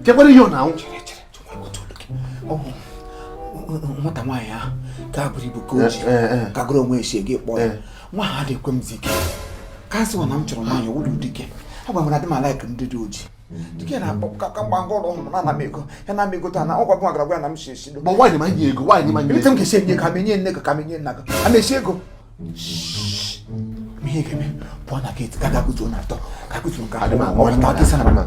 Chekwara ihe ọ na-anwụ. Nwata nwaanyị ahụ ka buru ibu ka o ji ka gụrụ onwe esi gị kpọọ ya nwa ha adịghị ekwe m zi ike ka sị na m chọrọ nwaanyị wụlụ dike agwa m na adị m a-like ndị dị oji dike na-akpọ ka mgba ngwa ụlọ ọhụrụ na-ana m ego ya na m ego taa na ọgwa gwa gara gwa ya na m si esi Ma nwaanyị ma nye ego, nwaanyị ma nye ego. M ga-esi enye ka m enye nne gị ka m enye nna gị a na-esi ego ihe ga-eme pụọ na gate ga guzuo na atọ ka guzuo nke abụọ ọ ta gị sana mama.